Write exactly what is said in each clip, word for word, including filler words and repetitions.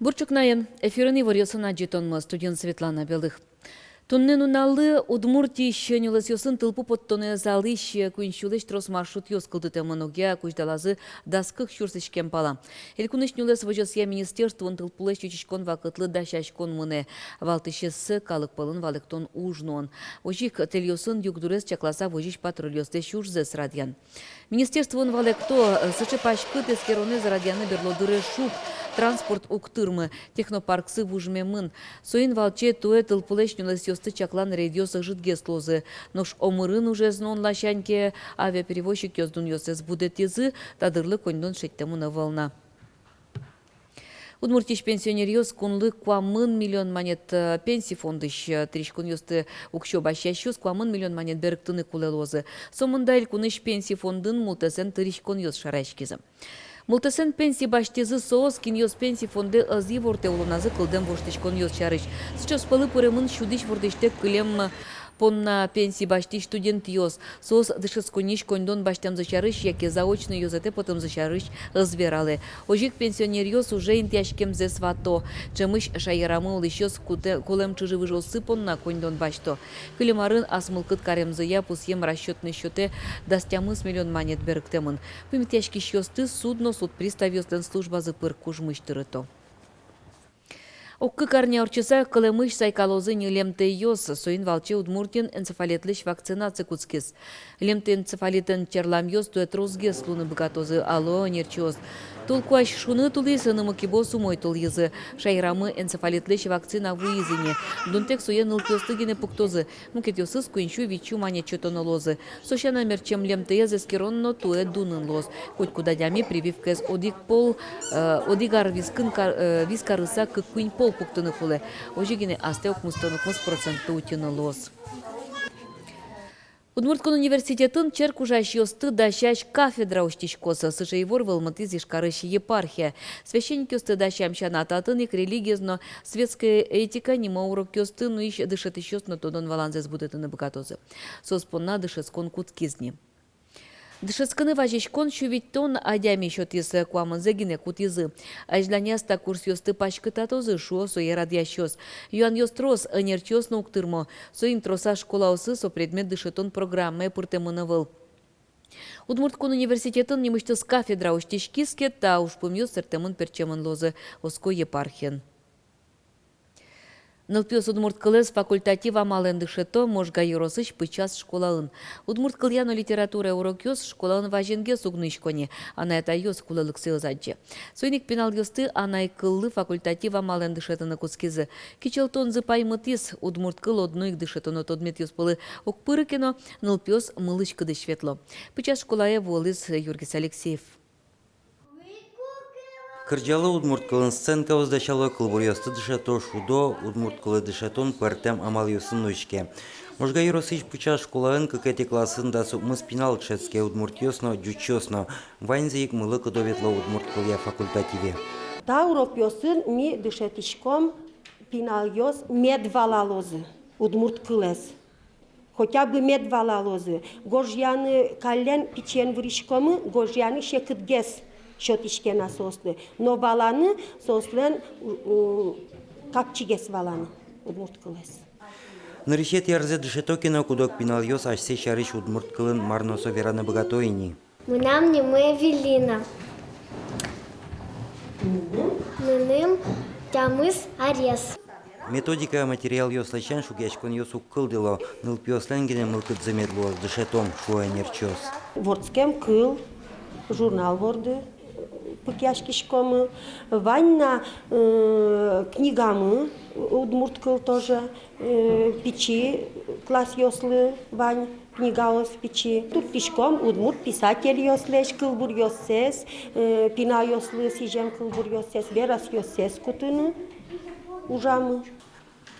Бур ӵукнаен! Эфирын иворъёсын адӟытонмы, студиын Светлана Белых. Туннэ нуналлы Удмуртиысь нюлэсъёсын тылпу поттонэз алӥсь куинь сюлэсь трос маршрутъёс кылдытэмын, огъя кузьдалазы дас кык сюрс иськем пала. Элькунысь нюлэс возёсъя министерствоын тылпулэсь утиськон вакытлы дасяськон мынэ. Валтӥсез — калык пӧлын валэктон уж нуон. Озьы ик тэльёсын югдурез чакласа возись патрульёслэсь ужзэс радъян. Министерствоын валэкто: сыӵе паськыт эскеронэз радъяны берло дыре шуг, транспорт уг тырмы, технопарксы вужмемын. Соин валче туэ тылпулэсь нюлэсъёсты чаклан рейдъёс ӧжытгес луозы. Нош омырын ужез нуон ласянь ке, авиаперевозчикъёс дунъёссэс будэтӥзы, та дырлы коньдон шедьтэмын ӧвӧл на. Удмуртиысь пенсионеръёс кунлы куамын миллион манет, э, пенси фондысь, э, тыриськонъёсты уксё басьясьёс куамын миллион манет берыктыны кулэ луозы. Сомында элькунысь пенси фондын мултэсэн тыриськонъёс шараяськизы. Мултэсэн пенси басьтӥзы соос, кинъёс пенси фондэ ӧз ивортэ улоназы кылдэм воштӥськонъёс сярысь. Сыӵеос пӧлы пыремын сюдӥсь вордӥсьтэк кылем понна пенси басьтӥсь студентъёс. Соос дышетсконниысь коньдон басьтэмзы сярысь яке заочной ёзэтэ потэмзы сярысь ӧз вералэ. Озьы ик пенсионеръёс уже интыяськемзэс вато. Ӵемысь шаерамы улӥсьёс кутэ-, кулэм чыжы-выжыоссы понна коньдон басьто. Кылем арын ас мылкыд каремзыя пусъем расчётной счётэ дас тямыс миллион манет берыктэмын. Пумитъяськисьёсты суд но суд приставъёслэн службазы пыр кужмысь тырыто. Ог кык арня ортчыса кылэмысь сайкалозы ни лемтэйёс. Соин валче Удмуртиын энцефалитлэсь вакцинаци кутскиз. Лемтэй энцефалитэн черламъёс туэ тросгес луыны быгатозы, ало ӧнерчиос. Тулкуась шуныт улӥз, нымы-кибыос умой тулӥзы. Шаерамы энцефалитлэсь вакцина вуиз ини. Дунтэк сое нылпиослы гинэ пуктозы. Мукетъёсыз куинь сю, вить сю манет сётоно луозы. Со сяна, мерчем лемтэез эскерон но туэ дунын луоз. Котькуд адями прививкаез одӥг пол, э, одӥг ар вискын кар-, э, вискарыса кык-куинь пол пуктыны кулэ. Озьы гинэ астэ укмыстон укмыс процентлы утьыны луоз. Удмурт кун университетын черк ужасьёсты дасясь кафедра усьтӥськоз. Сыӵе ивор вӧлмытӥз Ижкарысь епархия. Священникъёсты дасям сяна, татын ик религиез но светская этика нимо урокъёсты нуись дышетӥсьёс но тодон-валанзэс будэтыны быгатозы. Соос понна дышетскон кутскиз ни. Дышетскыны вазиськон сю витьтон адями сётӥз, куамынзэ гинэ кутӥзы. Азьланяз та курсъёсты паськытатозы, шуо сое радъясьёс. Юанъёс трос, ӧнерчиос но уг тырмо. Соин тросаз школаосы со предмет дышетон программае пыртэмын ӧвӧл. Удмурт кун университетын нимысьтыз кафедра усьтӥськиз ке, та ужпумъёс сэрттэмын-пертчемын луозы, оско епархиын. Нылпиос удмурт кылэз факультатив амалэн дышето Можга ёросысь Пычас школаын. Удмурт кылъя но литературая урокъёс школаын вазенгес уг нуисько ни, анай-атайёс кулэлыксэ ӧз адӟе. Соин ик пиналъёсты анай кыллы факультатив амалэн дышетыны кутскизы. Кичӧлтонзы паймытӥз: удмурт кыл одно ик дышетоно тодметъёс пӧлы уг пыры ке но, нылпиос мылысь-кыдысь ветло. Пычас школае вуылӥз Юргис Алексеев. Кырӟало удмурт кылын, сценкаос дасяло, кылбуръёсты дышето, шудо. Удмурт кылэ дышетон пӧртэм амалъёсын нуиське. Можга ёросысь Пычас школаын кыкетӥ классын дас укмыс пинал дышетске: удмуртъёс но, ӟучъёс но. Ваньзы ик мылы-кыдо ветло удмурт кылъя факультативе. Та урокъёсын ми дышетӥськом, пиналъёс мед валалозы удмурт кылэз. Хотя бы мед валалозы. Гожъяны каллен пичиен выриськомы, гожъяны секытгес сётӥське на соослы. Но валаны соослэн, у, у, капчигес валаны удмурт кылэз. Нырысетӥ арзэ дышето ке но, куд-ог пиналъёс асьсэ сярысь удмурт кылын мар но со вераны быгато ини. Мынам нимы Эвелина. Мыным тямыс арес. Методика материалъёс ласянь шугъяськонъёс уг кылдыло. Нылпиослэн гинэ мылкыдзы мед луоз дышетон, шуо ӧнерчиос. Вордскем кыл журнал борды пыкъяськиськомы. Вань на, э, книгамы, удмурт кыл тоже, э, пичи классъёслы вань. Книгаос пичи. Турттӥськом удмурт писательёслэсь кылбуръёссэс, э, пиналъёслы сӥзем кылбуръёссэс, веросъёссэс кутыны ужамы.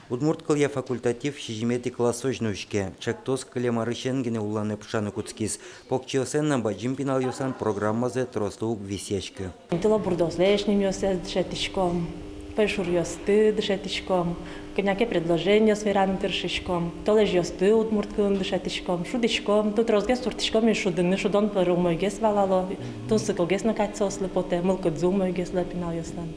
Удмурт кылъя факультатив сизьыметӥ классозь нуиське. Ӵектос кылем арысен гинэ улонэ пыӵаны кутскиз. Покчиослэн но бадӟым пиналъёслэн программазы трослы уг висъяськы. Тылобурдослэсь нимъёссэс дышетӥськом, пӧйшуръёсты дышетӥськом, кӧня ке предложениос вераны тыршиськом, толэзьёсты удмурт кылын дышетӥськом, шудӥськом. Ту тросгес турттӥськом ини шудыны, шудон пыр умойгес валало, тунсыкогес но кадь соослы потэ, мылкыдзы умойгес луэ пиналъёслэн.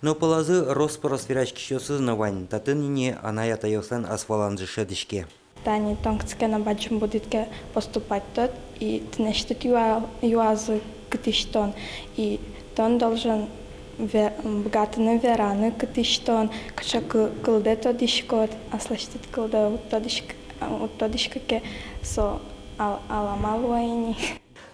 Но пӧлазы рос-прос вераськисьёсыз но вань. Татын ини анай-атайёслэн ас валанзы шӧдӥське. Тани тон кытчы ке но бадӟым будӥд ке поступать тод, и тынэсьтыд юа-, юазы, кытысь тон, и тон должен ве-, быгатыны вераны, кытысь тон, кыӵе кы-, кылдэ тодӥськод, аслэсьтыд кылдэ уд тодӥськ-, уд тодӥськы ке, со ал-, алама луэ ини.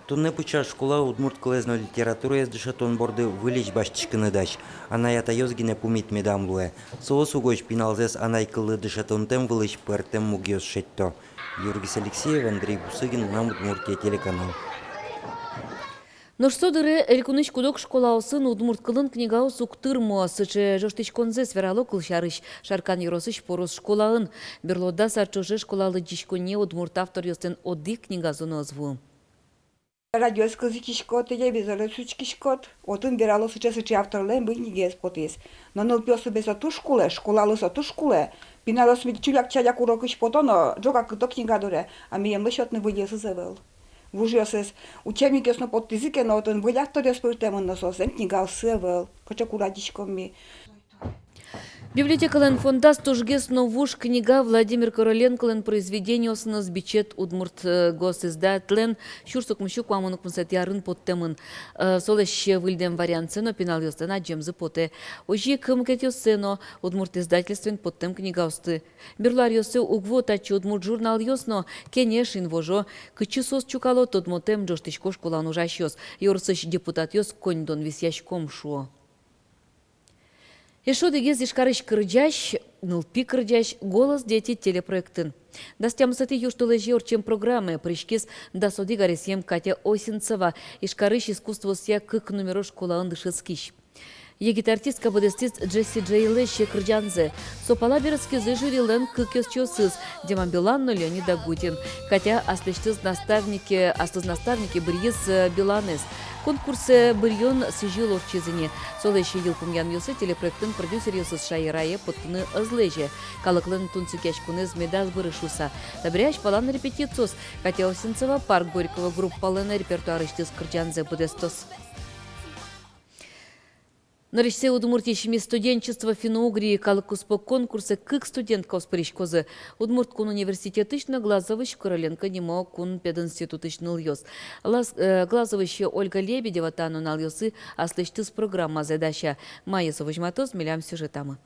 Туннэ пыӵа школа удмурт кылэз но литератураез дышетон борды выльысь басьтӥськыны дась. Анай-атайёс гинэ пумит медам луэ. Соос угось пиналзэс анай кыллы дышетонтэм вылысь пӧртэм мугъёс шедьто. Юргис Алексеев, Андрей Бусыгин, «Мынам Удмуртие» телеканал. Нош со дыре элькунысь куд-ог школаосын удмурт кылын книгаос уг тырмо. Сыӵе ӝожтӥськонзэс верало, кылсярысь, Шаркан ёросысь Порос школаын. Берло дас ар ӵоже школа лыдӟиськонние удмурт авторъёслэн одӥг книгазы но ӧз вуы. Радиоез кылзӥськиськод, телевизорез учкиськод, отын верало, сыӵе-сыӵе авторлэн мынь книгаез потӥз. Но нылпиослы бен со туж кулэ, школалы со туж кулэ. Пиналъёс мед чуляк-чаляк урокысь пото но ӝогак кыто книга доры, а милемлы сётыны выльёсыз ӧвӧл. Вужъёсыз, учебникъёс но поттӥзы ке но, отын выль авторъёс пыртэмын, но соослэн книгаоссы ӧвӧл. Кыӵе ке радиськом ми. Библиотекалэн фондаз тужгес но вуж книга, Владимир Короленколэн произведениосыныз бичет, удмурт, э, госиздателен сюрс укмыссю куамын укмысэтӥ арын поттэмын. Э, солэсь выльдэм вариантсэ но пиналъёслэн адӟемзы потэ. Озьы ик мукетъёссэ но, удмурт издательствоен поттэм книгаосты. Берло аръёсы уг вуо татчы удмурт журналъёс но. «Кенеш», «Инвожо». Кытчы соос чукало, тодмотэм, ӝожтӥсько школаын ужасьёс. Ёросысь депутатъёс коньдон висъяськом шуо. Эшшо одӥгез Ижкарысь кырӟась, нылпи кырӟась «Голос дети» телепроектын. Дас тямысэтӥ южтолэзе ортчем программае пыриськиз дас одӥг аресъем Катя Осинцева, Ижкарысь искусствоосъя кык нумеро школаын дышетскись. Егит артистка быдэстӥз Джесси Джейлэсь кырӟанзэ. Со пала берытскизы жюрилэн кык ёзчиосыз: Дима Билан но Леонид Агутин. Катя аслэсьтыз наставнике, аслыз наставнике быръиз, э, Биланэз. Конкурсэ быръён сӥзьыл ортчиз ини. Солэсь йылпумъянъёссэ телепроектын продюсеръёсыз шаерае поттыны ӧз лэзе. Калыклэн тунсыкъяськонэз медаз быры шуыса. Табере азьпалан репетициос. Катя Осинцева «Парк Горького» группалэн репертуарысьтыз кырӟанзэ быдэстоз. Нырысьсэ Удмуртиысь «Мисс Студенчества Финно-Угрии» калык куспо конкурсэ кык студенткаос пыриськозы: Удмурт кун университетысь но Глазовысь Короленко нимо кун пединститутысь нылъёс. Лаз-, э, Глазовысь Ольга Лебедева та нуналъёсы аслэсьтыз программазэ дася. Мае со возьматоз, милям сюжетамы.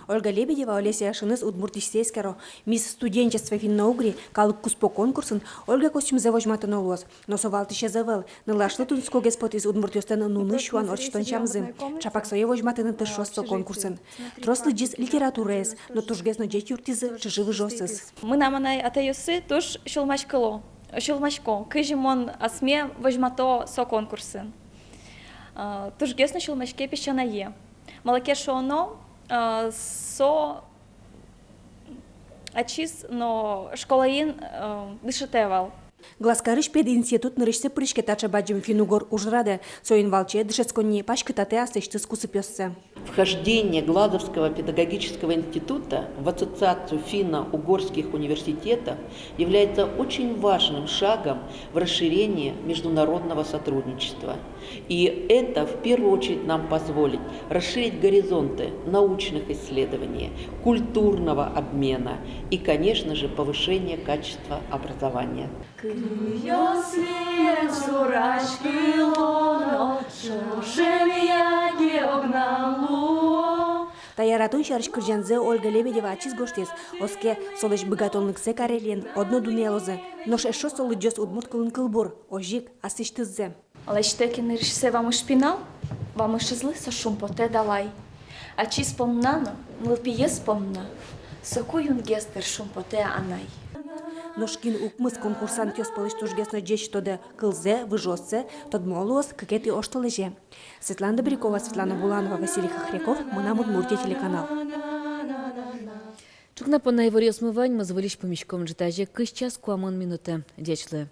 Ольга Лебедева Олеся Яшиныз удмуртысьсэ эскеро. «Мисс Студенчества Финно-Угрии» калык куспо конкурсын Ольга костюмзэ возьматоно луоз. Но со валтӥсез ӧвӧл. Нылашлы тунсыкогес потӥз удмуртъёслэн нунысь юан ортчытон сямзы. Чапак сое возьматыны тыршоз со конкурсын. Трос лыдӟиз литератураез, но тужгес но ӟеч юрттӥзы чыжы-выжыосыз. Мынам анай-атайёсы туж сюлмаськыло. Сюлмасько, кызьы мон асме возьмато со конкурсын. А, тужгес но сюлмаське песянае. Малы ке шуоно, а, со ачиз но школаын, а, дышетэ вал. Глазкарысь пединститут нырысьсэ пыриське таӵе бадӟым финн-угор ужрадэ. Соин валче дышетсконни паськытатэ аслэсьтыз кусыпъёссэ. Вхождение Глазовского педагогического института в Ассоциацию финно-угорских университетов является очень важным шагом в расширении международного сотрудничества. И это в первую очередь нам позволит расширить горизонты научных исследований, культурного обмена и, конечно же, повышения качества образования. Кылъёсыз сураськыло но, ӵошен яке огнам луо. Та яратон сярысь кырӟанзэ Ольга Лебедева ачиз гожтӥз. Оске, солэсь быгатонлыксэ карелин одно дунъялозы. Нош эшшо со лыдӟоз удмурт кылын кылбур, озьы ик аслэсьтыззэ. Лэсьтэ ке нырысьсэ вамыш пинал, вамышезлы со шумпотэ далай. Ачиз понна но, нылпиез понна, соку юнгес, дыр, шумпотэ анай. Нош кин укмыс конкурсантъёс пӧлысь тужгес но ӟеч тодэ кылзэ, выжыоссэ, тодмо луоз кыкетӥ оштолэзе. Светлана Добрякова, Светлана Буланова, Василий Хохряков, «Мынам Удмуртие» телеканал. Ӵукна понна иворъёсмы ваньмыз. Выльысь пумиськом ӝытазе кызь час куамын минутэ. Ӟеч луэ.